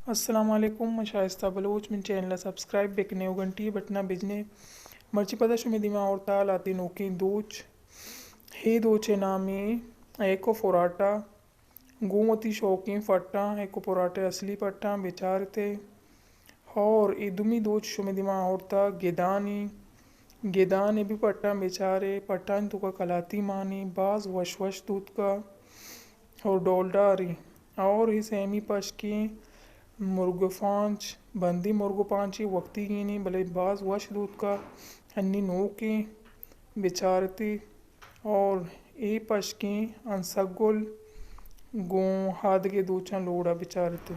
السلام علیکم، من شائستہ بلوچ، من چینل ءَ سبسکرائب بکنے و گھنٹی بٹنا بجنے۔ مرچی پدا شمے دیما آورتا لہتے نوکیں دوچ۔ ہے دوچ ءِ نامیں ایکو فراٹا۔ گوں وتی شوقیں پٹاں، ایکو پراٹے اصلی پٹاں بچارتے۔ اور اے دومی دوچ شمے دیما آورتا گدانی۔ گدانے بھی پٹاں بچارے، پٹانی توکا کلاتی مانی، باز وش وش دوتکا اور ڈولڈاری۔ اور ہی سیمی پشکیں مرگ پانچ، بندی مرگ پانچی وقتی گینی، بلے باز وش دوتکا، انی نوکیں بچارتی۔ اور اے پشکیں انسگل گوں ہادگے دوچاں لوڑا بچارتے۔